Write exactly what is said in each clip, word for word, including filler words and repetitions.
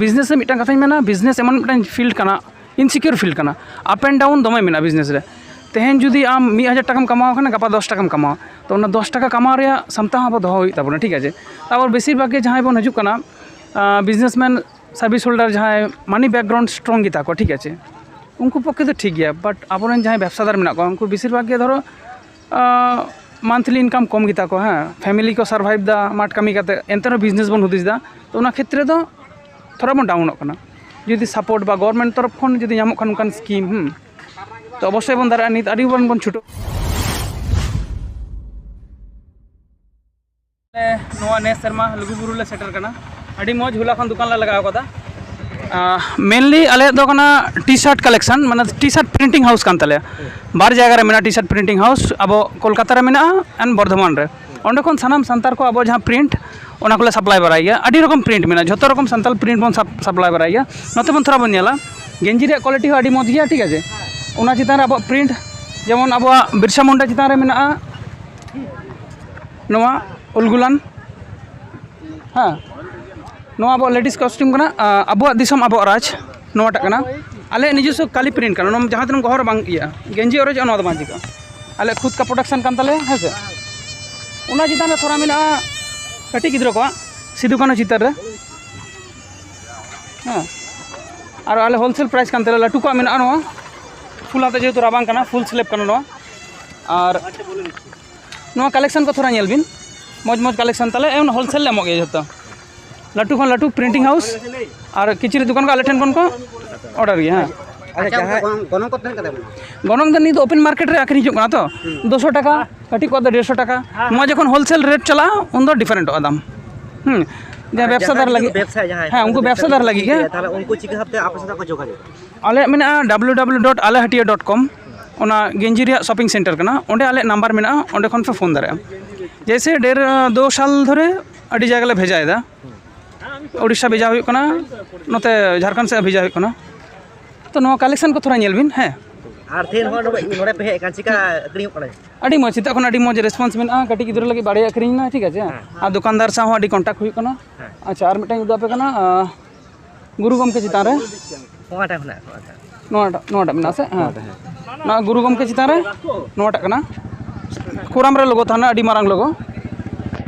Business ᱨᱮ ᱢᱤᱫᱴᱟᱝ ᱠᱟᱛᱷᱟᱧ ᱢᱮᱱᱟ, ᱵᱤᱡᱽᱱᱮᱥ ᱮᱢᱚᱱ ᱢᱤᱫᱴᱟᱝ ᱯᱷᱤᱞᱰ ᱠᱟᱱᱟ, ᱤᱱᱥᱤᱠᱤᱭᱳᱨ ᱯᱷᱤᱞᱰ ᱠᱟᱱᱟ᱾ ᱟᱯ ᱮᱱᱰ ᱰᱟᱣᱩᱱ ᱫᱚᱢᱮ ᱢᱮᱱᱟᱜᱼᱟ ᱵᱤᱡᱽᱱᱮᱥ ᱨᱮ᱾ ᱛᱮᱦᱮᱧ ᱡᱩᱫᱤ ᱟᱢ ᱢᱤᱫ ᱦᱟᱡᱟᱨ ᱴᱟᱠᱟᱢ ᱠᱟᱢᱟᱣᱟ ᱠᱷᱟᱱ, ᱜᱟᱯᱟ ᱫᱚᱥ ᱴᱟᱠᱟᱢ ᱠᱟᱢᱟᱣᱟ᱾ ᱛᱚ ᱚᱱᱟ ᱫᱚᱥ ᱴᱟᱠᱟ ᱠᱟᱢᱟᱣ ᱨᱮᱭᱟᱜ ᱥᱟᱢᱴᱟᱣ ᱦᱚᱸ ᱟᱵᱚ ᱫᱚᱦᱚ ᱦᱩᱭᱩᱜ ᱛᱟᱵᱚᱱᱟ, ᱴᱷᱤᱠ ᱟᱪᱷᱮ? ᱛᱟᱨᱯᱚᱨ ᱵᱮᱥᱤᱨ ᱵᱷᱟᱜᱽ ᱜᱮ ᱡᱟᱦᱟᱸᱭ ᱵᱚᱱ ᱦᱤᱡᱩᱜ ᱠᱟᱱᱟ, ᱵᱤᱡᱽᱱᱮᱥ ᱢᱮᱱ, ᱥᱟᱨᱵᱷᱤᱥ ᱦᱳᱞᱰᱟᱨ, ᱡᱟᱦᱟᱸᱭ ᱢᱟᱱᱤ ᱵᱮᱠᱜᱨᱟᱣᱩᱱᱰ ᱥᱴᱨᱚᱝ ᱜᱮᱛᱟ ᱠᱚᱣᱟ, ᱴᱷᱤᱠ ᱟᱪᱷᱮ, ᱩᱱᱠᱩ ᱯᱚᱠᱠᱷᱮ ᱫᱚ ᱴᱷᱤᱠ ᱜᱮᱭᱟ᱾ ᱵᱟᱴ ᱟᱵᱚᱨᱮᱱ ᱡᱟᱦᱟᱸᱭ ᱵᱮᱵᱽᱥᱟᱫᱟᱨ ᱢᱮᱱᱟᱜ ᱠᱚᱣᱟ, ᱩᱱᱠᱩ ᱵᱮᱥᱤᱨ ᱵᱷᱟᱜᱽ ᱜᱮ ᱫᱷᱚᱨᱚ ᱢᱟᱱᱛᱷᱞᱤ ᱤᱱᱠᱟᱢ ᱠᱚᱢ ᱜᱮᱛᱟ ᱠᱚᱣᱟ, ᱦᱮᱸ, ᱯᱷᱮᱢᱮᱞᱤ ᱠᱚ ᱥᱟᱨᱵᱷᱟᱭᱤᱵᱷ ᱫᱟ ᱢᱟᱴᱷ ᱠᱟᱹᱢᱤ ᱠᱟᱛᱮ, ᱮᱱᱛᱮ ᱨᱮᱦᱚᱸ ᱵᱤᱡᱽᱱᱮᱥ ᱵᱚᱱ ᱦᱩᱫᱤᱥ ᱫᱟ᱾ ᱛᱚ ᱚᱱᱟ ᱠᱷᱮᱛᱨᱮ ᱫᱚ ᱛᱷᱚᱲᱟ ᱵᱚᱱ ᱰᱟᱣᱩᱱᱚᱜ ᱠᱟᱱᱟ᱾ ᱡᱩᱫᱤ ᱥᱟᱯᱳᱨᱴ ᱵᱟ ᱜᱚᱵᱷᱚᱨᱱᱢᱮᱱᱴ ᱛᱚᱨᱚᱯ ᱠᱷᱚᱱ ᱡᱩᱫᱤ ᱧᱟᱢᱚᱜ ᱠᱷᱟᱱ ᱚᱱᱠᱟᱱ ᱥᱠᱤᱢ, ᱦᱩᱸ, ᱛᱚ ᱚᱵᱚᱥᱥᱳᱭ ᱵᱚᱱ ᱫᱟᱲᱮᱭᱟᱜᱼᱟ᱾ ᱱᱤᱛ ᱟᱹᱰᱤ ᱵᱚᱱ ᱵᱚᱱ ᱪᱷᱩᱴᱟᱹᱣ᱾ ᱱᱚᱣᱟ ᱱᱮᱥ ᱥᱮᱨᱢᱟ ᱞᱩᱜᱩᱵᱩᱨᱩ ᱞᱮ ᱥᱮᱴᱮᱨ ᱠᱟᱱᱟ᱾ ᱟᱹᱰᱤ ᱢᱚᱡᱽ ᱦᱚᱞᱟ ᱠᱷᱚᱱ ᱫᱚᱠᱟᱱ ᱞᱮ ᱞᱟᱜᱟᱣ ᱠᱟᱫᱟ᱾ ᱢᱮᱱᱞᱤ ᱟᱞᱮᱭᱟᱜ ᱫᱚ ᱠᱟᱱᱟ ᱴᱤ ᱥᱟᱨᱴ ᱠᱟᱞᱮᱠᱥᱚᱱ, ᱢᱟᱱᱮ ᱴᱤ ᱥᱟᱨᱴ ᱯᱨᱤᱱᱴᱤᱝ ᱦᱟᱣᱩᱥ ᱠᱟᱱ ᱛᱟᱞᱮᱭᱟ᱾ ᱵᱟᱨ ᱡᱟᱭᱜᱟ ᱨᱮ ᱢᱮᱱᱟᱜᱼᱟ ᱴᱤ ᱥᱟᱨᱴ ᱯᱨᱤᱱᱴᱤᱝ ᱦᱟᱣᱩᱥ, ᱟᱵᱚ ᱠᱳᱞᱠᱟᱛᱟ ᱨᱮ ᱢᱮᱱᱟᱜᱼᱟ and ᱵᱚᱨᱫᱷᱚᱢᱟᱱ ᱨᱮ᱾ ᱚᱸᱰᱮ ᱠᱷᱚᱱ ᱥᱟᱱᱟᱢ ᱥᱟᱱᱛᱟᱲ ᱠᱚ ᱟᱵᱚ ᱡᱟᱦᱟᱸ ᱯᱨᱤᱱᱴ, ᱚᱱᱟ ᱠᱚᱞᱮ ᱥᱟᱯᱞᱟᱭ ᱵᱟᱲᱟᱭ ᱜᱮᱭᱟ᱾ ᱟᱹᱰᱤ ᱨᱚᱠᱚᱢ ᱯᱨᱤᱱᱴ ᱢᱮᱱᱟᱜᱼᱟ, ᱡᱷᱚᱛᱚ ᱨᱚᱠᱚᱢ ᱥᱟᱱᱛᱟᱲ ᱯᱨᱤᱱᱴ ᱵᱚᱱ ᱥᱟᱯᱞᱟᱭ ᱵᱟᱲᱟᱭ ᱜᱮᱭᱟ᱾ ᱱᱚᱛᱮ ᱵᱚᱱ ᱛᱷᱚᱲᱟ ᱵᱚᱱ ᱧᱮᱞᱟ, ᱜᱮᱧᱡᱤ ᱨᱮᱭᱟᱜ ᱠᱳᱣᱟᱞᱤᱴᱤ ᱦᱚᱸ ᱟᱹᱰᱤ ᱢᱚᱡᱽ ᱜᱮᱭᱟ, ᱴᱷᱤᱠ ᱟᱪᱷᱮ᱾ ᱚᱱᱟ ᱪᱮᱛᱟᱱ ᱨᱮ ᱟᱵᱚᱣᱟᱜ ᱯᱨᱤᱱᱴ, ᱡᱮᱢᱚᱱ ᱟᱵᱚᱣᱟᱜ ᱵᱤᱨᱥᱟ ᱢᱩᱱᱰᱟ ᱪᱮᱛᱟᱱ ᱨᱮ ᱢᱮᱱᱟᱜᱼᱟ ᱱᱚᱣᱟ ᱩᱞᱜᱩᱞᱟᱱ, ᱦᱮᱸ, ᱱᱚᱣᱟ ᱟᱵᱚᱣᱟᱜ ᱞᱮᱰᱤᱥ ᱠᱚᱥᱴᱤᱭᱩᱢ ᱠᱟᱱᱟ, ᱟᱵᱚᱣᱟᱜ ᱫᱤᱥᱚᱢ ᱟᱵᱚᱣᱟᱜ ᱨᱟᱡᱽ, ᱱᱚᱣᱟᱴᱟᱜ ᱠᱟᱱᱟ᱾ ᱟᱞᱮᱭᱟᱜ ᱱᱤᱡᱚᱥᱥᱚ ᱠᱟᱞᱤ ᱯᱨᱤᱱᱴ ᱠᱟᱱᱟ, ᱱᱚᱣᱟ ᱡᱟᱦᱟᱸ ᱛᱤᱱᱟᱹᱜ ᱜᱚᱦᱚᱨ ᱵᱟᱝ ᱤᱭᱟᱹᱜᱼᱟ, ᱜᱮᱧᱡᱤ ᱚᱨᱮᱡᱚᱜᱼᱟ, ᱱᱚᱣᱟ ᱫᱚ ᱵᱟᱝ ᱪᱤᱠᱟᱹᱜᱼᱟ᱾ ᱟᱞᱮᱭᱟᱜ ᱠᱷᱩᱫ ᱠᱟ ᱯᱨᱚᱰᱟᱠᱥᱚᱱ ᱠᱟᱱ ᱛᱟᱞᱮᱭᱟ, ᱦᱮᱸ ᱥᱮ᱾ ᱚᱱᱟ ᱪᱮᱛᱟᱱ ᱨᱮ ᱛᱷᱚᱲᱟ ᱢᱮᱱᱟᱜᱼᱟ ᱠᱟᱹᱴᱤᱡ ᱜᱤᱫᱽᱨᱟᱹ ᱠᱚᱣᱟᱜ ᱥᱤᱫᱩ ᱠᱟᱹᱱᱦᱩ ᱪᱤᱛᱟᱹᱨ ᱨᱮ, ᱦᱮᱸ, ᱟᱨ ᱟᱞᱮ ᱦᱳᱞᱥᱮᱞ ᱯᱨᱟᱭᱤᱥ ᱠᱟᱱ ᱛᱟᱞᱮᱭᱟ᱾ ᱞᱟᱹᱴᱩ ᱠᱚᱣᱟᱜ ᱢᱮᱱᱟᱜᱼᱟ ᱱᱚᱣᱟ ᱯᱷᱩᱞ ᱦᱟᱛᱮ, ᱡᱮᱦᱮᱛᱩ ᱨᱟᱵᱟᱝ ᱠᱟᱱᱟ, ᱯᱷᱩᱞ ᱥᱞᱮᱵ ᱠᱟᱱᱟ ᱱᱚᱣᱟ᱾ ᱟᱨ ᱱᱚᱣᱟ ᱠᱟᱞᱮᱠᱥᱚᱱ ᱠᱚ ᱛᱷᱚᱲᱟ ᱧᱮᱞ ᱵᱤᱱ, ᱢᱚᱡᱽ ᱢᱚᱡᱽ ᱠᱟᱞᱮᱠᱥᱚᱱ ᱛᱟᱞᱮ, ᱮᱢ ᱦᱳᱞᱥᱮᱞ ᱞᱮ ᱮᱢᱚᱜ ᱜᱮᱭᱟ ᱡᱷᱚᱛᱚ᱾ ᱞᱟᱹᱴᱩ ᱠᱷᱚᱱ ᱞᱟᱹᱴᱩ ᱯᱨᱤᱱᱴᱤᱝ ᱦᱟᱣᱩᱥ ᱟᱨ ᱠᱤᱪᱨᱤᱡ ᱫᱚᱠᱟᱱ ᱠᱚ ᱟᱞᱮ ᱴᱷᱮᱱ ᱠᱷᱚᱱ ᱠᱚ ᱚᱰᱟᱨ ᱜᱮᱭᱟ, ᱦᱮᱸ᱾ ᱟᱪᱪᱷᱟ, ᱡᱟᱦᱟᱸᱭ ᱜᱚᱱᱚᱝ, ᱜᱚᱱᱚᱝ ᱠᱚ ᱛᱤᱱᱟᱹᱜ ᱠᱟᱛᱮ ᱢᱮᱱᱟᱜᱼᱟ? ᱜᱚᱱᱚᱝ ᱫᱚ ᱱᱤᱛ ᱫᱚ ᱳᱯᱮᱱ ᱢᱟᱨᱠᱮᱴ ᱨᱮ ᱟᱹᱠᱷᱨᱤᱧ ᱦᱩᱭᱩᱜ ᱠᱟᱱᱟ ᱛᱚ, ᱦᱩᱸ᱾ ᱫᱩᱥᱚ ᱴᱟᱠᱟ, ᱠᱟᱹᱴᱤᱡ ᱠᱚᱣᱟᱜ ᱫᱚ ᱰᱮᱲᱥᱚ ᱴᱟᱠᱟ᱾ ᱱᱚᱣᱟ ᱡᱚᱠᱷᱚᱱ ᱦᱳᱞᱥᱮᱞ ᱨᱮᱴ ᱪᱟᱞᱟᱜᱼᱟ, ᱩᱱ ᱫᱚ ᱰᱤᱯᱷᱟᱨᱮᱱᱴᱚᱜᱼᱟ ᱫᱟᱢ᱾ ᱦᱩᱸ, ᱡᱟᱦᱟᱸᱭ ᱵᱮᱵᱽᱥᱟᱫᱟᱨ ᱡᱩᱫᱤ ᱞᱟᱹᱜᱤᱫ, ᱵᱮᱵᱽᱥᱟ ᱡᱟᱦᱟᱸᱭ ᱦᱮᱸ, ᱩᱱᱠᱩ ᱡᱩᱫᱤ ᱵᱮᱵᱽᱥᱟᱫᱟᱨ ᱞᱟᱹᱜᱤᱫ ᱜᱮ᱾ ᱛᱟᱦᱚᱞᱮ ᱩᱱᱠᱩ ᱪᱤᱠᱟᱹ ᱵᱷᱟᱵᱛᱮ ᱟᱯᱮ ᱥᱟᱞᱟᱜ ᱠᱚ ᱡᱳᱜᱟᱡᱳᱜᱽ? ᱟᱞᱮᱭᱟᱜ ᱢᱮᱱᱟᱜᱼᱟ ᱰᱟᱵᱞᱤᱭᱩ ᱰᱟᱵᱞᱤᱭᱩ ᱰᱟᱵᱞᱤᱭᱩ ᱰᱚᱴ ᱟᱞᱮ ᱦᱟᱹᱴᱤᱭᱟᱹ ᱰᱚᱴ ᱠᱚᱢ, ᱚᱱᱟ ᱜᱮᱧᱡᱤ ᱨᱮᱭᱟᱜ ᱥᱚᱯᱤᱝ ᱥᱮᱱᱴᱟᱨ ᱠᱟᱱᱟ, ᱚᱸᱰᱮ ᱟᱞᱮᱭᱟᱜ ᱱᱟᱢᱵᱟᱨ ᱢᱮᱱᱟᱜᱼᱟ, ᱚᱸᱰᱮ ᱠᱷᱚᱱ ᱯᱮ ᱯᱷᱳᱱ ᱫᱟᱲᱮᱭᱟᱜᱼᱟ᱾ ᱡᱮᱭᱥᱮ ᱰᱮᱨ ᱫᱩ ᱥᱟᱞ ᱫᱷᱚᱨᱮ ᱟᱹᱰᱤ ᱡᱟᱭᱜᱟ ᱞᱮ ᱵᱷᱮᱡᱟᱭᱮᱫᱟ, ᱩᱲᱤᱥᱥᱟ ᱵᱷᱮᱡᱟ ᱦᱩᱭᱩᱜ ᱠᱟᱱᱟ, ᱱᱚᱛᱮ ᱡᱷᱟᱲᱠᱷᱚᱸᱰ ᱥᱮᱫ ᱵᱷᱮᱡᱟ ᱦᱩᱭᱩᱜ ᱠᱟᱱᱟ᱾ ᱛᱚ ᱱᱚᱣᱟ ᱠᱟᱞᱮᱠᱥᱚᱱ ᱠᱚ ᱛᱷᱚᱲᱟ ᱧᱮᱞ ᱵᱤᱱ, ᱦᱮᱸ᱾ ᱟᱨ ᱛᱮᱦᱮᱧ ᱱᱚᱜᱼᱚᱭ ᱱᱚᱰᱮ, ᱱᱚᱰᱮ ᱯᱮ ᱦᱮᱡ ᱟᱠᱟᱱ, ᱪᱮᱠᱟ ᱟᱹᱠᱷᱨᱤᱧᱚᱜ ᱠᱟᱱᱟ? ᱟᱹᱰᱤ ᱢᱚᱡᱽ, ᱥᱮᱛᱟᱜ ᱠᱷᱚᱱ ᱟᱹᱰᱤ ᱢᱚᱡᱽ ᱨᱮᱥᱯᱚᱱᱥ ᱢᱮᱱᱟᱜᱼᱟ᱾ ᱠᱟᱹᱴᱤᱡ ᱜᱤᱫᱽᱨᱟᱹ ᱞᱟᱹᱜᱤᱫ ᱵᱟᱲᱮ ᱟᱹᱠᱷᱨᱤᱧ ᱮᱱᱟ, ᱴᱷᱤᱠ ᱟᱪᱷᱮ, ᱦᱮᱸ᱾ ᱟᱨ ᱫᱚᱠᱟᱱᱫᱟᱨ ᱥᱟᱶ ᱦᱚᱸ ᱟᱹᱰᱤ ᱠᱚᱱᱴᱟᱠᱴ ᱦᱩᱭᱩᱜ ᱠᱟᱱᱟ᱾ ᱦᱮᱸ᱾ ᱟᱪᱪᱷᱟ, ᱟᱨ ᱢᱤᱫᱴᱟᱝ ᱩᱫᱩᱜ ᱟᱯᱮ ᱠᱟᱱᱟ, ᱟᱸ, ᱜᱩᱨᱩ ᱜᱚᱢᱠᱮ ᱪᱮᱛᱟᱱ ᱨᱮ᱾ ᱱᱚᱣᱟᱴᱟᱜ ᱢᱮᱱᱟᱜᱼᱟ, ᱱᱚᱣᱟᱴᱟᱜ᱾ ᱱᱚᱣᱟᱴᱟᱜ ᱢᱮᱱᱟᱜᱼᱟ ᱥᱮ? ᱦᱮᱸ᱾ ᱱᱚᱣᱟᱴᱟᱜ, ᱦᱮᱸ᱾ ᱱᱚᱣᱟ ᱜᱩᱨᱩ ᱜᱚᱢᱠᱮ ᱪᱮᱛᱟᱱ ᱨᱮ ᱱᱚᱣᱟᱴᱟᱜ ᱠᱟᱱᱟ᱾ ᱠᱷᱩᱨᱟᱢ ᱨᱮ ᱞᱳᱜᱳ ᱛᱟᱦᱮᱱᱟ, ᱟᱹᱰᱤ ᱢᱟᱨᱟᱝ ᱞᱳᱜᱳ᱾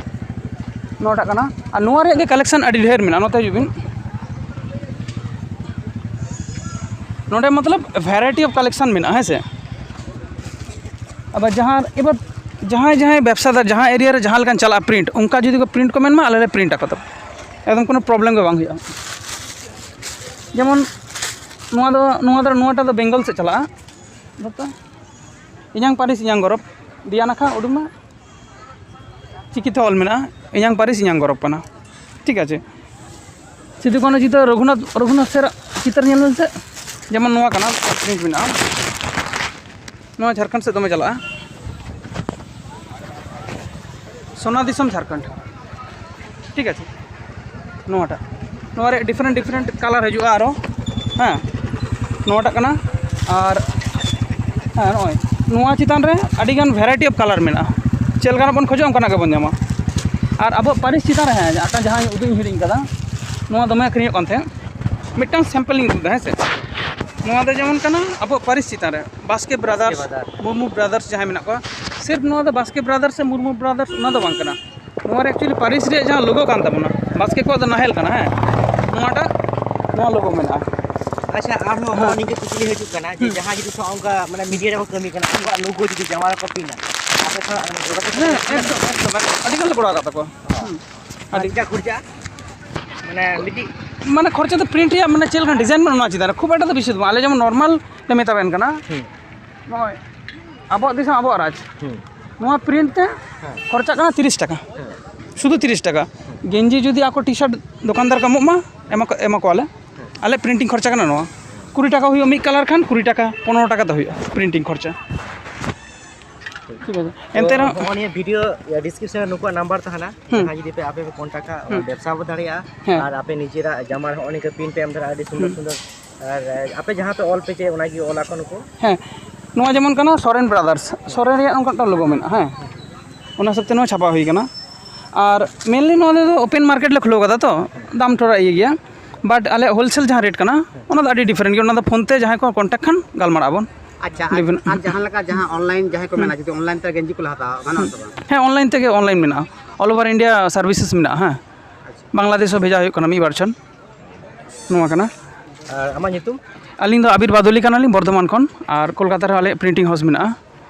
ᱱᱚᱣᱟᱴᱟᱜ ᱠᱟᱱᱟ᱾ ᱟᱨ ᱱᱚᱣᱟ ᱨᱮᱭᱟᱜ ᱜᱮ ᱠᱟᱞᱮᱠᱥᱚᱱ ᱟᱹᱰᱤ ᱰᱷᱮᱨ ᱢᱮᱱᱟᱜᱼᱟ᱾ ᱱᱚᱛᱮ ᱦᱤᱡᱩᱜ ᱵᱤᱱ᱾ ᱱᱚᱰᱮ ᱢᱚᱛᱞᱚᱵ variety of collection ᱢᱮᱱᱟᱜᱼᱟ, ᱦᱮᱸ ᱥᱮ? ᱟᱵᱟᱨ ᱡᱟᱦᱟᱸ, ᱮᱵᱟᱨ ᱡᱟᱦᱟᱸᱭ, ᱡᱟᱦᱟᱸᱭ ᱵᱮᱵᱽᱥᱟᱫᱟᱨ, ᱡᱟᱦᱟᱸ area ᱨᱮ ᱡᱟᱦᱟᱸ ᱞᱮᱠᱟᱱ ᱪᱟᱞᱟᱜᱼᱟ print, ᱚᱱᱠᱟ ᱡᱩᱫᱤ ᱠᱚ print ᱠᱚ ᱢᱮᱱ ᱢᱟ, ᱟᱞᱮ ᱞᱮ print ᱟᱠᱚ ᱛᱟᱠᱚ᱾ ᱮᱠᱫᱚᱢ ᱠᱳᱱᱳ problem ᱜᱮ ᱵᱟᱝ ᱦᱩᱭᱩᱜᱼᱟ᱾ ᱡᱮᱢᱚᱱ ᱱᱚᱣᱟ ᱫᱚ, ᱱᱚᱣᱟ ᱫᱚ, ᱱᱚᱣᱟᱴᱟᱜ ᱫᱚ ᱵᱮᱝᱜᱚᱞ ᱥᱮᱫ ᱪᱟᱞᱟᱜᱼᱟ᱾ ᱵᱟᱯᱟ, ᱤᱧᱟᱝ ᱯᱟᱹᱨᱤᱥ ᱤᱧᱟᱝ ᱜᱚᱨᱚᱵᱽ, ᱫᱮᱭᱟ ᱱᱟᱠᱷᱟ ᱩᱰᱩᱠ ᱢᱟ᱾ ᱪᱤᱠᱤᱛᱮ ᱚᱞ ᱢᱮᱱᱟᱜᱼᱟ, ᱤᱧᱟᱝ ᱯᱟᱹᱨᱤᱥ ᱤᱧᱟᱝ ᱜᱚᱨᱚᱵᱽ ᱠᱟᱱᱟ᱾ ᱴᱷᱤᱠ ᱟᱪᱷᱮ, ᱥᱤᱫᱩ ᱠᱟᱹᱱᱦᱩ ᱪᱤᱛᱟᱹᱨ, ᱨᱚᱜᱷᱩᱱᱟᱛᱷ, ᱨᱚᱜᱷᱩᱱᱟᱛᱷ ᱥᱮᱨᱟᱜ ᱪᱤᱛᱟᱹᱨ ᱧᱮᱞ ᱢᱮᱥᱮ, ᱡᱮᱢᱚᱱ ᱱᱚᱣᱟ ᱠᱟᱱᱟ, print ᱢᱮᱱᱟᱜᱼᱟ᱾ ᱱᱚᱣᱟ ᱡᱷᱟᱲᱠᱷᱚᱸᱰ ᱥᱮᱫ ᱫᱚᱢᱮ ᱪᱟᱞᱟᱜᱼᱟ, ᱥᱳᱱᱟ ᱫᱤᱥᱚᱢ ᱡᱷᱟᱲᱠᱷᱚᱸᱰ᱾ ᱴᱷᱤᱠ ᱟᱪᱷᱮ, ᱱᱚᱣᱟᱴᱟᱜ, ᱱᱚᱣᱟ ᱨᱮ different different colour ᱦᱤᱡᱩᱜᱼᱟ ᱟᱨᱚ, ᱦᱮᱸ, ᱱᱚᱣᱟᱴᱟᱜ ᱠᱟᱱᱟ᱾ ᱟᱨ ᱦᱮᱸ, ᱱᱚᱜᱼᱚᱭ ᱱᱚᱣᱟ ᱪᱮᱛᱟᱱ ᱨᱮ ᱟᱹᱰᱤᱜᱟᱱ variety of colour ᱢᱮᱱᱟᱜᱼᱟ᱾ ᱪᱮᱫ ᱞᱮᱠᱟᱱᱟᱜ ᱵᱚᱱ ᱠᱷᱚᱡᱚᱜᱼᱟ, ᱚᱱᱠᱟᱱᱟᱜ ᱜᱮᱵᱚᱱ ᱧᱟᱢᱟ᱾ ᱟᱨ ᱟᱵᱚᱣᱟᱜ ᱯᱟᱹᱨᱤᱥ ᱪᱮᱛᱟᱱ ᱨᱮ, ᱦᱮᱸ, ᱟᱨ ᱡᱟᱦᱟᱸ ᱩᱫᱩᱜ ᱤᱧ ᱦᱤᱲᱤᱧ ᱠᱟᱫᱟ, ᱱᱚᱣᱟ ᱫᱚᱢᱮ ᱟᱹᱠᱷᱨᱤᱧᱚᱜ ᱠᱟᱱ ᱛᱟᱦᱮᱸᱫ᱾ ᱢᱤᱫᱴᱟᱝ sample ᱤᱧ ᱩᱫᱩᱜ ᱮᱫᱟ, ᱦᱮᱸ ᱥᱮ᱾ ᱱᱚᱣᱟ ᱫᱚ ᱡᱮᱢᱚᱱ ᱠᱟᱱᱟ ᱟᱵᱚᱣᱟᱜ ᱯᱟᱹᱨᱤᱥ ᱪᱮᱛᱟᱱ ᱨᱮ, ᱵᱟᱥᱠᱮ ᱵᱨᱟᱫᱟᱨᱥ, ᱵᱨᱟᱫᱟᱨᱥ᱾ ᱢᱩᱨᱢᱩ ᱵᱨᱟᱫᱟᱨᱥ ᱡᱟᱦᱟᱸ ᱢᱮᱱᱟᱜ ᱠᱚᱣᱟ, ᱥᱤᱨᱯ ᱱᱚᱣᱟ ᱫᱚ ᱵᱟᱥᱠᱮ ᱵᱨᱟᱫᱟᱨᱥ ᱥᱮ ᱢᱩᱨᱢᱩ ᱵᱨᱟᱫᱟᱨᱥ ᱚᱱᱟ ᱫᱚ ᱵᱟᱝ ᱠᱟᱱᱟ᱾ ᱱᱚᱣᱟ ᱨᱮ actually ᱯᱟᱹᱨᱤᱥ ᱨᱮᱭᱟᱜ ᱡᱟᱦᱟᱸ ᱞᱳᱜᱳ ᱠᱟᱱ ᱛᱟᱵᱚᱱᱟ, ᱵᱟᱥᱠᱮ ᱠᱚᱣᱟᱜ ᱫᱚ ᱱᱟᱦᱮᱞ ᱠᱟᱱᱟ, ᱦᱮᱸ, ᱱᱚᱣᱟᱴᱟᱜ, ᱱᱚᱣᱟ ᱞᱳᱜᱳ ᱢᱮᱱᱟᱜᱼᱟ᱾ ᱟᱪᱪᱷᱟ, ᱟᱨᱦᱚᱸ ᱦᱮᱸ᱾ ᱱᱚᱜᱼᱚᱭ ᱱᱤᱝᱠᱟᱹ ᱠᱩᱠᱞᱤ ᱦᱤᱡᱩᱜ ᱠᱟᱱᱟ ᱡᱮ, ᱦᱩᱸ᱾ ᱡᱟᱦᱟᱸ ᱡᱩᱫᱤ ᱥᱟᱶ ᱚᱱᱠᱟ ᱢᱟᱱᱮ media ᱨᱮᱠᱚ ᱠᱟᱹᱢᱤ ᱠᱟᱱᱟ, ᱩᱱᱠᱩᱣᱟᱜ ᱞᱳᱜᱳ ᱡᱩᱫᱤ ᱡᱟᱢᱟ ᱨᱮᱠᱚ ᱯᱤᱱᱟ, ᱟᱯᱮ ᱠᱷᱚᱱᱟᱜ ᱡᱳᱜᱟᱡᱳᱜᱽ ᱦᱮᱸ, ᱮᱠᱫᱚᱢ, ᱮᱠᱫᱚᱢ, ᱮᱠᱫᱚᱢ᱾ ᱟᱹᱰᱤ ᱜᱟᱱ ᱞᱮ ᱠᱚᱨᱟᱣ ᱟᱠᱟᱫ ᱛᱟᱠᱚᱣᱟ᱾ ᱦᱩᱸ᱾ ᱟᱨ ᱟᱹᱰᱤ ᱪᱮᱫᱠᱟ ᱠᱷᱚᱨᱪᱟᱜᱼᱟ? ᱢᱟᱱᱮ ᱢᱤᱫᱴᱤᱡ ᱢᱟᱱᱮ ᱠᱷᱚᱨᱪᱟ ᱫᱚ print ᱨᱮᱭᱟᱜ ᱢᱟᱱᱮ ᱪᱮᱫ ᱞᱮᱠᱟᱱ design ᱢᱮᱱᱟᱜᱼᱟ ᱚᱱᱟ ᱪᱮᱛᱟᱱ ᱨᱮ, ᱠᱷᱩᱵ ᱮᱠᱴᱟ ᱫᱚ ᱵᱮᱥᱤ ᱫᱚ ᱵᱟᱝ᱾ ᱟᱞᱮ ᱡᱮᱢᱚᱱ normal ᱞᱮ ᱢᱮᱛᱟᱵᱮᱱ ᱠᱟᱱᱟ, ᱦᱩᱸ᱾ ᱱᱚᱜᱼᱚᱭ ᱟᱵᱚᱣᱟᱜ ᱫᱤᱥᱚᱢ ᱟᱵᱚᱣᱟᱜ ᱨᱟᱡᱽ, ᱦᱩᱸ᱾ ᱱᱚᱣᱟ print ᱛᱮ ᱦᱮᱸ᱾ ᱠᱷᱚᱨᱪᱟᱜ ᱠᱟᱱᱟ ᱛᱤᱨᱤᱥ ᱴᱟᱠᱟ, ᱦᱮᱸ᱾ ᱥᱩᱫᱷᱩ ᱛᱤᱨᱤᱥ ᱴᱟᱠᱟ᱾ ᱦᱩᱸ᱾ ᱜᱮᱧᱡᱤ ᱡᱩᱫᱤ ᱟᱠᱚ T-shirt ᱫᱚᱠᱟᱱᱫᱟᱨ ᱠᱚ ᱮᱢᱚᱜ ᱢᱟ, ᱮᱢᱟ ᱠᱚ, ᱮᱢᱟ ᱠᱚᱣᱟᱞᱮ᱾ ᱦᱩᱸ᱾ ᱟᱞᱮ printing ᱠᱷᱚᱨᱪᱟ ᱠᱟᱱᱟ ᱱᱚᱣᱟ ᱠᱩᱲᱤ ᱴᱟᱠᱟ ᱦᱩᱭᱩᱜᱼᱟ, ᱢᱤᱫ colour ᱠᱷᱟᱱ ᱠᱩᱲᱤ ᱴᱟᱠᱟ, ᱯᱚᱱᱨᱚ ᱴᱟᱠᱟ ᱫᱚ ᱦᱩᱭᱩᱜᱼᱟ printing ᱠᱷᱚᱨᱪᱟ᱾ ᱴᱷᱤᱠ ᱟᱪᱷᱮ, ᱛᱚ, ᱮᱱᱛᱮ ᱨᱮᱦᱚᱸ ᱦᱚᱸᱜᱼᱚ ᱱᱤᱭᱟᱹ video description ᱨᱮ ᱱᱩᱠᱩᱣᱟᱜ number ᱛᱟᱦᱮᱱᱟ, ᱦᱩᱸ᱾ ᱡᱟᱦᱟᱸ ᱡᱩᱫᱤ ᱯᱮ ᱟᱯᱮ ᱯᱮ contact ᱟ, ᱦᱩᱸ᱾ ᱵᱮᱵᱽᱥᱟ ᱵᱚ ᱫᱟᱲᱮᱭᱟᱜᱼᱟ᱾ ᱦᱮᱸ᱾ ᱟᱨ ᱟᱯᱮ ᱱᱤᱡᱮᱨᱟᱜ ᱡᱟᱢᱟ ᱨᱮ ᱦᱚᱸᱜᱼᱚ ᱱᱤᱝᱠᱟᱹ print ᱯᱮ ᱮᱢ ᱫᱟᱲᱮᱭᱟᱜᱼᱟ, ᱟᱹᱰᱤ ᱥᱩᱱᱫᱚᱨ ᱦᱩᱸ᱾ ᱥᱩᱱᱫᱚᱨ᱾ ᱟᱨ, ᱮ, ᱟᱯᱮ ᱡᱟᱦᱟᱸ ᱯᱮ ᱚᱞ ᱯᱮ ᱪᱮᱫ, ᱚᱱᱟᱜᱮ ᱚᱞ ᱟᱠᱚ ᱱᱩᱠᱩ᱾ ᱦᱮᱸ, ᱱᱚᱣᱟ ᱡᱮᱢᱚᱱ ᱠᱟᱱᱟ ᱥᱚᱨᱮᱱ ᱵᱨᱟᱫᱟᱨᱥ, ᱥᱚᱨᱮᱱ ᱨᱮᱭᱟᱜ ᱱᱚᱝᱠᱟ ᱢᱤᱫᱴᱟᱝ ᱞᱳᱜᱳ ᱢᱮᱱᱟᱜᱼᱟ, ᱦᱮᱸ, ᱚᱱᱟ ᱦᱤᱥᱟᱹᱵ ᱛᱮ ᱱᱚᱣᱟ ᱪᱷᱟᱯᱟ ᱦᱩᱭ ᱠᱟᱱᱟ᱾ ᱟᱨ mainly ᱱᱚᱣᱟ ᱫᱚ open market ᱞᱮ ᱠᱷᱩᱞᱟᱹᱣ ᱠᱟᱫᱟ, ᱛᱚ ᱫᱟᱢ ᱛᱷᱚᱲᱟ ᱤᱭᱟᱹ ᱜᱮᱭᱟ᱾ ᱵᱟᱴ ᱟᱞᱮ ᱦᱳᱞᱥᱮᱞ ᱡᱟᱦᱟᱸ ᱨᱮᱴ ᱠᱟᱱᱟ, ᱚᱱᱟ ᱫᱚ ᱟᱹᱰᱤ ᱰᱤᱯᱷᱟᱨᱮᱱᱴ ᱜᱮᱭᱟ᱾ ᱚᱱᱟ ᱫᱚ ᱯᱷᱳᱱ ᱛᱮ ᱡᱟᱦᱟᱸᱭ ᱠᱚ ᱠᱚᱱᱴᱟᱠᱴ ᱠᱷᱟᱱ ᱜᱟᱞᱢᱟᱨᱟᱜ ᱟᱵᱚᱱ᱾ ᱟᱪᱪᱷᱟ, ᱟᱨ, ᱰᱤᱯᱷᱟᱨᱮᱱᱴ᱾ ᱟᱨ ᱡᱟᱦᱟᱸ ᱞᱮᱠᱟ ᱡᱟᱦᱟᱸ ᱚᱱᱞᱟᱭᱤᱱ ᱡᱟᱦᱟᱸᱭ ᱠᱚ ᱢᱮᱱᱟ, ᱡᱩᱫᱤ ᱚᱱᱞᱟᱭᱤᱱ ᱛᱮ ᱜᱮᱧᱡᱤ ᱠᱚ ᱦᱟᱛᱟᱣᱟ, ᱜᱟᱱᱚᱜᱼᱟ ᱥᱮ ᱵᱟᱝ? ᱦᱮᱸ, ᱚᱱᱞᱟᱭᱤᱱ ᱛᱮᱜᱮ, ᱚᱱᱞᱟᱭᱤᱱ ᱢᱮᱱᱟᱜᱼᱟ, ᱚᱞ ᱳᱵᱷᱟᱨ ᱤᱱᱰᱤᱭᱟ ᱥᱟᱨᱵᱷᱤᱥᱮᱥ ᱢᱮᱱᱟᱜᱼᱟ᱾ ᱦᱮᱸ, ᱵᱟᱝᱞᱟᱫᱮᱥ ᱦᱚᱸ ᱵᱷᱮᱡᱟ ᱦᱩᱭᱩᱜ ᱠᱟᱱᱟ ᱢᱤᱫ ᱵᱟᱨ ᱡᱚᱱ᱾ ᱱᱚᱣᱟ ᱠᱟᱱᱟ᱾ ᱟᱨ ᱟᱢᱟᱜ ᱧᱩᱛᱩᱢ? ᱟᱹᱞᱤᱧ ᱫᱚ ᱟᱵᱤᱨ ᱵᱟᱫᱩᱞᱤ ᱠᱟᱱᱟᱞᱤᱧ, ᱵᱚᱨᱫᱷᱚᱢᱟᱱ ᱠᱷᱚᱱ, ᱟᱨ ᱠᱳᱞᱠᱟᱛᱟ ᱨᱮᱦᱚᱸ ᱟᱞᱮᱭᱟᱜ ᱯᱨᱤᱱᱴᱤᱝ ᱦᱟᱣᱩᱥ ᱢᱮᱱᱟᱜᱼᱟ,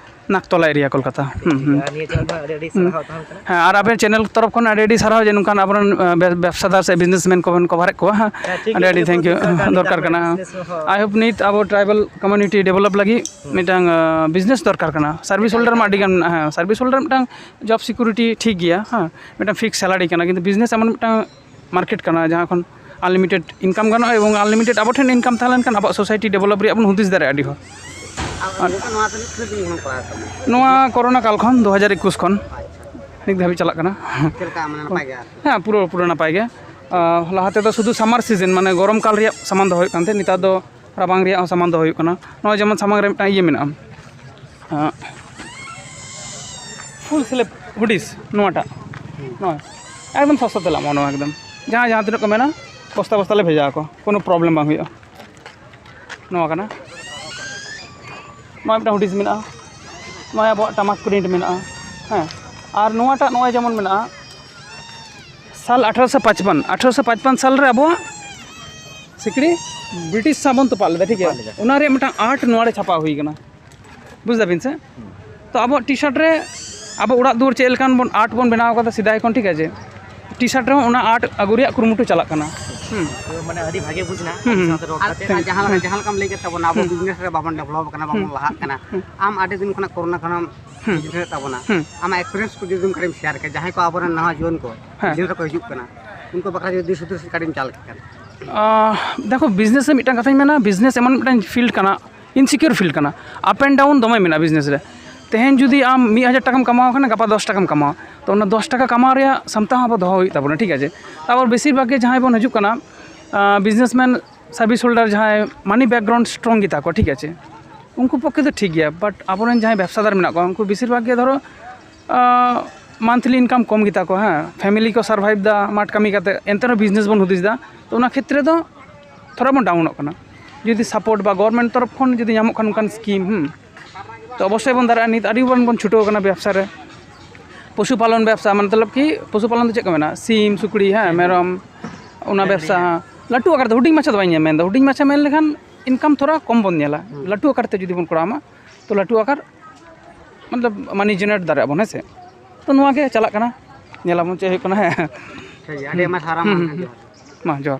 ᱱᱟᱠᱛᱚᱞᱟ ᱮᱨᱤᱭᱟ, ᱠᱳᱞᱠᱟᱛᱟ᱾ ᱦᱩᱸ, ᱦᱩᱸ᱾ ᱟᱨ ᱱᱤᱭᱟᱹ ᱪᱟᱞ ᱢᱟ ᱟᱹᱰᱤ ᱟᱹᱰᱤ ᱦᱩᱸ᱾ ᱥᱟᱨᱦᱟᱣ ᱛᱟᱦᱮᱱ ᱠᱟᱱᱟ᱾ ᱦᱮᱸ, ᱟᱨ ᱟᱵᱮᱱ ᱪᱮᱱᱮᱞ ᱛᱚᱨᱚᱯ ᱠᱷᱚᱱ ᱟᱹᱰᱤ ᱟᱹᱰᱤ ᱥᱟᱨᱦᱟᱣ ᱡᱮ ᱱᱚᱝᱠᱟᱱ ᱟᱵᱚᱨᱮᱱ, ᱟᱸ, ᱵᱮ-, ᱵᱮᱵᱽᱥᱟᱫᱟᱨ ᱥᱮ ᱵᱤᱡᱽᱱᱮᱥᱢᱮᱱ ᱠᱚᱵᱮᱱ ᱠᱚᱵᱷᱟᱨᱮᱫ ᱠᱚᱣᱟ᱾ ᱦᱮᱸ, ᱦᱮᱸ, ᱴᱷᱤᱠ ᱟᱹᱰᱤ ᱜᱮᱭᱟ, ᱟᱹᱰᱤ ᱛᱮᱸᱜᱳ ᱛᱷᱮᱝᱠ ᱭᱩ ᱠᱚ ᱫᱚᱨᱠᱟᱨ ᱫᱚᱨᱠᱟᱨ ᱠᱟᱱᱟ᱾ ᱠᱟᱱᱟ᱾ ᱵᱤᱡᱽᱱᱮᱥ ᱦᱚᱸ᱾ I hope ᱱᱤᱛ ᱟᱵᱚ ᱴᱨᱟᱭᱵᱟᱞ ᱠᱚᱢᱤᱭᱩᱱᱤᱴᱤ ᱰᱮᱵᱷᱞᱚᱯ ᱞᱟᱹᱜᱤᱫ ᱦᱩᱸ᱾ ᱢᱤᱫᱴᱟᱝ, ᱟᱸ, ᱵᱤᱡᱽᱱᱮᱥ ᱫᱚᱨᱠᱟᱨ ᱠᱟᱱᱟ, ᱥᱟᱨᱵᱷᱤᱥ ᱦᱳᱞᱰᱟᱨ ᱢᱟ ᱟᱹᱰᱤ ᱜᱟᱱ ᱢᱮᱱᱟᱜᱼᱟ᱾ ᱦᱮᱸ, ᱥᱟᱨᱵᱷᱤᱥ ᱦᱳᱞᱰᱟᱨ ᱢᱤᱫᱴᱟᱝ ᱡᱚᱵᱽ ᱥᱤᱠᱩᱨᱤᱴᱤ ᱴᱷᱤᱠ ᱜᱮᱭᱟ, ᱦᱮᱸ, ᱢᱤᱫᱴᱟᱝ ᱯᱷᱤᱠᱥ ᱥᱮᱞᱟᱨᱤ ᱠᱟᱱᱟ, ᱠᱤᱱᱛᱩ ᱵᱤᱡᱽᱱᱮᱥ ᱮᱢᱚᱱ ᱢᱤᱫᱴᱟᱝ ᱢᱟᱨᱠᱮᱴ ᱠᱟᱱᱟ, ᱡᱟᱦᱟᱸ ᱠᱷᱚᱱ ᱟᱱᱞᱤᱢᱤᱴᱮᱰ ᱤᱱᱠᱟᱢ ᱜᱟᱱᱚᱜᱼᱟ, ᱮᱵᱚᱝ ᱟᱱᱞᱤᱢᱤᱴᱮᱰ ᱟᱵᱚ ᱴᱷᱮᱱ ᱤᱱᱠᱟᱢ ᱛᱟᱦᱮᱸ ᱞᱮᱱᱠᱷᱟᱱ ᱟᱵᱚᱣᱟᱜ ᱥᱳᱥᱟᱭᱴᱤ ᱰᱮᱵᱷᱞᱚᱯ ᱨᱮᱭᱟᱜ ᱵᱚᱱ ᱦᱩᱫᱤᱥ ᱫᱟᱲᱮᱭᱟᱜᱼᱟ ᱟᱹᱰᱤ ᱦᱚᱲ᱾ ᱟᱨ ᱜᱚᱝᱠᱮ, ᱱᱚᱣᱟ ᱫᱚ ᱛᱤᱱᱟᱹᱜ ᱫᱤᱱ ᱠᱷᱚᱱ ᱠᱚᱨᱟᱣ ᱮᱫ ᱛᱟᱵᱚᱱᱟ? ᱱᱚᱣᱟ ᱠᱚᱨᱳᱱᱟ ᱠᱟᱞ ᱠᱷᱚᱱ, ᱫᱩ ᱦᱟᱡᱟᱨ ᱮᱠᱩᱥ ᱠᱷᱚᱱ ᱟᱪᱪᱷᱟ᱾ ᱱᱤᱛ ᱫᱷᱟᱹᱵᱤᱡ ᱪᱟᱞᱟᱜ ᱠᱟᱱᱟ᱾ ᱪᱮᱫ ᱞᱮᱠᱟ, ᱢᱟᱱᱮ, ᱱᱟᱯᱟᱭ ᱜᱮᱭᱟ ᱟᱨᱠᱤ? ᱦᱮᱸ, ᱯᱩᱨᱟᱹ, ᱯᱩᱨᱟᱹ ᱱᱟᱯᱟᱭ ᱜᱮ᱾ ᱟᱸ, ᱞᱟᱦᱟ ᱛᱮᱫᱚ ᱥᱩᱫᱷᱩ ᱥᱟᱢᱟᱨ ᱥᱤᱡᱤᱱ, ᱢᱟᱱᱮ ᱜᱚᱨᱚᱢ ᱠᱟᱞ ᱨᱮᱭᱟᱜ ᱥᱟᱢᱟᱱ ᱫᱚᱦᱚ ᱦᱩᱭᱩᱜ ᱠᱟᱱ ᱛᱟᱦᱮᱸᱫ, ᱱᱮᱛᱟᱨ ᱫᱚ ᱨᱟᱵᱟᱝ ᱨᱮᱭᱟᱜ ᱦᱚᱸ ᱥᱟᱢᱟᱱ ᱫᱚᱦᱚ ᱦᱩᱭᱩᱜ ᱠᱟᱱᱟ᱾ ᱱᱚᱜᱼᱚᱭ ᱡᱮᱢᱚᱱ ᱥᱟᱢᱟᱝ ᱨᱮ ᱢᱤᱫᱴᱟᱝ ᱤᱭᱟᱹ ᱢᱮᱱᱟᱜᱼᱟ, ᱟᱸ, ᱯᱷᱩᱞ ᱥᱞᱤᱵᱷ ᱦᱩᱰᱤᱥ, ᱱᱚᱣᱟᱴᱟᱜ, ᱱᱚᱣᱟ ᱮᱠᱫᱚᱢ ᱥᱚᱥᱛᱟ ᱛᱮᱞᱮ ᱮᱢᱚᱜᱼᱟ᱾ ᱱᱚᱣᱟ ᱮᱠᱫᱚᱢ ᱡᱟᱦᱟᱸᱭ ᱡᱟᱦᱟᱸ ᱛᱤᱱᱟᱹᱜ ᱠᱚ ᱢᱮᱱᱟ, ᱵᱚᱥᱛᱟ ᱵᱚᱥᱛᱟ ᱞᱮ ᱵᱷᱮᱡᱟ ᱟᱠᱚ, ᱠᱳᱱᱳ ᱯᱨᱚᱵᱞᱮᱢ ᱵᱟᱝ ᱦᱩᱭᱩᱜᱼᱟ᱾ ᱱᱚᱣᱟ ᱠᱟᱱᱟ, ᱱᱚᱣᱟ ᱢᱤᱫᱴᱟᱝ ᱦᱩᱰᱤᱥ ᱢᱮᱱᱟᱜᱼᱟ, ᱱᱚᱣᱟ ᱟᱵᱚᱣᱟᱜ ᱴᱟᱢᱟᱠ ᱯᱨᱤᱱᱴ ᱢᱮᱱᱟᱜᱼᱟ᱾ ᱦᱮᱸ, ᱟᱨ ᱱᱚᱣᱟᱴᱟᱜ ᱱᱚᱜᱼᱚᱭ ᱡᱮᱢᱚᱱ ᱢᱮᱱᱟᱜᱼᱟ, ᱥᱟᱞ ᱟᱴᱷᱨᱚᱥᱚ ᱯᱟᱸᱪᱯᱟᱱᱱ, ᱟᱴᱷᱨᱚᱥᱚ ᱯᱟᱸᱪᱯᱟᱱᱱ ᱥᱟᱞ ᱨᱮ ᱟᱵᱚᱣᱟᱜ ᱥᱤᱠᱲᱤ ᱵᱨᱤᱴᱤᱥ ᱥᱟᱶ ᱵᱚᱱ ᱛᱚᱯᱟᱜ ᱞᱮᱫᱟ, ᱴᱷᱤᱠ ᱜᱮᱭᱟ? ᱛᱚᱯᱟᱜ ᱞᱮᱫᱟ᱾ ᱚᱱᱟ ᱨᱮᱭᱟᱜ ᱢᱤᱫᱴᱟᱝ ᱟᱨᱴ ᱱᱚᱣᱟ ᱨᱮ ᱪᱷᱟᱯᱟ ᱦᱩᱭ ᱠᱟᱱᱟ, ᱵᱩᱡᱽ ᱫᱟᱵᱤᱱ ᱥᱮ? ᱦᱩᱸ᱾ ᱛᱚ ᱟᱵᱚᱣᱟᱜ ᱴᱤ ᱥᱟᱨᱴ ᱨᱮ ᱟᱵᱚ ᱚᱲᱟᱜ ᱫᱩᱣᱟᱹᱨ ᱪᱮᱫ ᱞᱮᱠᱟᱱ ᱵᱚᱱ ᱟᱨᱴ ᱵᱚᱱ ᱵᱮᱱᱟᱣ ᱠᱟᱫᱟ ᱥᱮᱫᱟᱭ ᱠᱷᱚᱱ, ᱴᱷᱤᱠ ᱟᱪᱷᱮ? ᱴᱤ ᱥᱟᱨᱴ ᱨᱮᱦᱚᱸ ᱚᱱᱟ ᱟᱨᱴ ᱟᱹᱜᱩ ᱨᱮᱭᱟᱜ ᱠᱩᱨᱩᱢᱩᱴᱩ ᱪᱟᱞᱟᱜ ᱠᱟᱱᱟ᱾ ᱦᱩᱸ᱾ ᱛᱚ ᱢᱟᱱᱮ ᱟᱹᱰᱤ ᱵᱷᱟᱜᱮ ᱵᱩᱡᱽ ᱮᱱᱟ, ᱦᱩᱸ, ᱟᱹᱵᱤᱱ ᱦᱩᱸ᱾ ᱥᱟᱶᱛᱮ ᱨᱚᱲ ᱟᱨ ᱠᱟᱛᱮ᱾ ᱟᱨ ᱡᱟᱦᱟᱸ ᱞᱮᱠᱟ, ᱦᱩᱸ᱾ ᱡᱟᱦᱟᱸ ᱞᱮᱠᱟᱢ ᱞᱟᱹᱭ ᱠᱮᱫ ᱛᱟᱵᱚᱱᱟ, ᱟᱵᱚ ᱦᱩᱸ᱾ ᱵᱤᱡᱽᱱᱮᱥ ᱨᱮ ᱵᱟᱵᱚᱱ ᱰᱮᱵᱷᱞᱚᱯ ᱠᱟᱱᱟ, ᱵᱟᱵᱚᱱ ᱦᱩᱸ᱾ ᱞᱟᱦᱟᱜ ᱠᱟᱱᱟ᱾ ᱦᱩᱸ᱾ ᱟᱢ ᱟᱹᱰᱤ ᱫᱤᱱ ᱠᱷᱚᱱᱟᱜ ᱠᱳᱨᱳᱱᱟ ᱠᱷᱚᱱᱮᱢ ᱦᱩᱸ᱾ ᱵᱤᱡᱽᱱᱮᱥ ᱮᱫ ᱛᱟᱵᱚᱱᱟ, ᱦᱩᱸ᱾ ᱟᱢᱟᱜ ᱮᱠᱥᱯᱤᱨᱤᱭᱮᱱᱥ ᱠᱚ ᱡᱩᱫᱤᱢ ᱠᱟᱹᱴᱤᱡ ᱮᱢ ᱥᱮᱭᱟᱨ ᱠᱮᱭᱟ, ᱡᱟᱦᱟᱸᱭ ᱠᱚ ᱟᱵᱚᱨᱮᱱ ᱱᱟᱣᱟ ᱡᱩᱣᱟᱹᱱ ᱠᱚ ᱦᱮᱸ᱾ ᱵᱤᱡᱽᱱᱮᱥ ᱨᱮᱠᱚ ᱦᱤᱡᱩᱜ ᱠᱟᱱᱟ, ᱩᱱᱠᱩ ᱵᱟᱠᱷᱨᱟ ᱡᱩᱫᱤ ᱫᱤᱥ ᱦᱩᱫᱤᱥ ᱠᱟᱹᱴᱤᱡ ᱮᱢ ᱪᱟᱞ ᱠᱮ ᱠᱷᱟᱱ᱾ ᱟᱸ, ᱫᱮᱠᱷᱚ, ᱵᱤᱡᱽᱱᱮᱥ ᱨᱮ ᱢᱤᱫᱴᱟᱝ ᱠᱟᱛᱷᱟᱧ ᱢᱮᱱᱟ, ᱵᱤᱡᱽᱱᱮᱥ ᱮᱢᱚᱱ ᱢᱤᱫᱴᱟᱝ ᱯᱷᱤᱞᱰ ᱠᱟᱱᱟ, ᱤᱱᱥᱤᱠᱤᱭᱳᱨ ᱯᱷᱤᱞᱰ ᱠᱟᱱᱟ, ᱟᱯ ᱮᱱᱰ ᱰᱟᱣᱩᱱ ᱫᱚᱢᱮ ᱢᱮᱱᱟᱜᱼᱟ ᱵᱤᱡᱽᱱᱮᱥ ᱨᱮ᱾ ᱛᱮᱦᱮᱧ ᱡᱩᱫᱤ ᱟᱢ ᱢᱤᱫ ᱦᱟᱡᱟᱨ ᱴᱟᱠᱟᱢ ᱠᱟᱢᱟᱣ ᱠᱷᱟᱱ, ᱜᱟᱯᱟ ᱫᱚᱥ ᱴᱟᱠᱟᱢ ᱠᱟᱢᱟᱣᱟ᱾ ᱛᱚ, ᱚᱱᱟ ᱫᱚᱥ ᱴᱟᱠᱟ ᱠᱟᱢᱟᱣ ᱨᱮᱭᱟᱜ ᱥᱟᱢᱴᱟᱣ ᱦᱚᱸ ᱟᱵᱚ ᱫᱚᱦᱚ ᱦᱩᱭᱩᱜ ᱛᱟᱵᱚᱱᱟ, ᱴᱷᱤᱠ ᱟᱪᱷᱮ? ᱛᱟᱨᱯᱚᱨ ᱵᱮᱥᱤᱨ ᱵᱷᱟᱜᱽ ᱜᱮ ᱡᱟᱦᱟᱸᱭ ᱵᱚᱱ ᱦᱤᱡᱩᱜ ᱠᱟᱱᱟ, ᱟᱸ, ᱵᱤᱡᱽᱱᱮᱥᱢᱮᱱ, ᱥᱟᱨᱵᱷᱤᱥ ᱦᱳᱞᱰᱟᱨ, ᱡᱟᱦᱟᱸᱭ ᱢᱟᱱᱤ ᱵᱮᱠᱜᱨᱟᱣᱩᱱᱰ ᱥᱴᱨᱚᱝ ᱜᱮᱛᱟ ᱠᱚᱣᱟ, ᱴᱷᱤᱠ ᱟᱪᱷᱮ, ᱩᱱᱠᱩ ᱯᱚᱠᱠᱷᱮ ᱫᱚ ᱴᱷᱤᱠ ᱜᱮᱭᱟ, ᱵᱟᱴ ᱟᱵᱚᱨᱮᱱ ᱡᱟᱦᱟᱸᱭ ᱵᱮᱵᱽᱥᱟᱫᱟᱨ ᱢᱮᱱᱟᱜ ᱠᱚᱣᱟ, ᱩᱱᱠᱩ ᱵᱮᱥᱤᱨ ᱵᱷᱟᱜᱽ ᱜᱮ, ᱫᱷᱚᱨᱚ, ᱟᱸ, ᱢᱟᱱᱛᱷᱞᱤ ᱤᱱᱠᱟᱢ ᱠᱚᱢ ᱜᱮᱛᱟ ᱠᱚᱣᱟ, ᱦᱮᱸ, ᱯᱷᱮᱢᱮᱞᱤ ᱠᱚ ᱥᱟᱨᱵᱷᱟᱭᱤᱵᱷ ᱫᱟ ᱢᱟᱴᱷ ᱠᱟᱹᱢᱤ ᱠᱟᱛᱮ, ᱮᱱᱛᱮ ᱨᱮᱦᱚᱸ ᱵᱤᱡᱽᱱᱮᱥ ᱵᱚᱱ ᱦᱩᱫᱤᱥ ᱫᱟ, ᱛᱚ ᱚᱱᱟ ᱠᱷᱮᱛᱨᱮ ᱫᱚ ᱛᱷᱚᱲᱟ ᱵᱚᱱ ᱰᱟᱣᱩᱱᱚᱜ ᱠᱟᱱᱟ᱾ ᱡᱩᱫᱤ ᱥᱟᱯᱳᱨᱴ ᱵᱟ ᱜᱚᱵᱷᱚᱨᱱᱢᱮᱱᱴ ᱛᱚᱨᱚᱯ ᱠᱷᱚᱱ ᱡᱩᱫᱤ ᱧᱟᱢᱚᱜ ᱠᱷᱟᱱ ᱚᱱᱠᱟᱱ ᱥᱠᱤᱢ, ᱦᱩᱸ, ᱛᱚ ᱚᱵᱚᱥᱥᱳᱭ ᱵᱚᱱ ᱫᱟᱲᱮᱭᱟᱜᱼᱟ᱾ ᱱᱤᱛ ᱟᱹᱰᱤ ᱜᱟᱱ ᱵᱚᱱ ᱪᱷᱩᱴᱟᱹᱣ ᱠᱟᱱᱟ ᱵᱮᱵᱽᱥᱟ ᱨᱮ, ᱯᱚᱥᱩ ᱯᱟᱞᱚᱱ ᱵᱮᱵᱽᱥᱟ, ᱢᱚᱛᱞᱚᱵ ᱠᱤ ᱯᱚᱥᱩ ᱯᱟᱞᱚᱱ ᱫᱚ ᱪᱮᱫ ᱠᱚ ᱢᱮᱱᱟ, ᱥᱤᱢ, ᱥᱩᱠᱨᱤ, ᱦᱮᱸ, ᱢᱮᱨᱚᱢ, ᱚᱱᱟ ᱵᱮᱵᱽᱥᱟ, ᱦᱮᱸ, ᱞᱟᱹᱴᱩ ᱟᱠᱟᱨ ᱛᱮ, ᱦᱩᱰᱤᱧ ᱢᱟᱪᱷᱟ ᱫᱚ ᱵᱟᱹᱧ ᱢᱮᱱᱫᱟ, ᱦᱩᱰᱤᱧ ᱢᱟᱪᱷᱟ ᱢᱮᱱ ᱞᱮᱠᱷᱟᱱ ᱤᱱᱠᱟᱢ ᱛᱷᱚᱲᱟ ᱠᱚᱢ ᱵᱚᱱ ᱧᱮᱞᱟ, ᱦᱩᱸ᱾ ᱞᱟᱹᱴᱩ ᱟᱠᱟᱨ ᱛᱮ ᱡᱩᱫᱤ ᱵᱚᱱ ᱠᱚᱨᱟᱣ ᱢᱟ, ᱛᱚ ᱞᱟᱹᱴᱩ ᱟᱠᱟᱨ ᱢᱚᱛᱞᱚᱵ ᱢᱟᱱᱤ ᱡᱮᱱᱟᱨᱮᱴ ᱫᱟᱲᱮᱭᱟᱜᱼᱟ ᱵᱚᱱ, ᱦᱮᱸ ᱥᱮ? ᱛᱚ ᱱᱚᱣᱟ ᱜᱮ ᱪᱟᱞᱟᱜ ᱠᱟᱱᱟ, ᱧᱮᱞᱟᱵᱚᱱ ᱪᱮᱫ ᱦᱩᱭᱩᱜ ᱠᱟᱱᱟ, ᱦᱮᱸ᱾ ᱴᱷᱤᱠ ᱜᱮᱭᱟ, ᱟᱹᱰᱤ ᱟᱭᱢᱟ ᱥᱟᱨᱦᱟᱣ, ᱦᱩᱸ, ᱢᱟ ᱦᱩᱸ, ᱮᱱᱠᱷᱟᱱ ᱦᱩᱸ᱾ ᱡᱚᱦᱟᱨ᱾ ᱢᱟ ᱡᱚᱦᱟᱨ᱾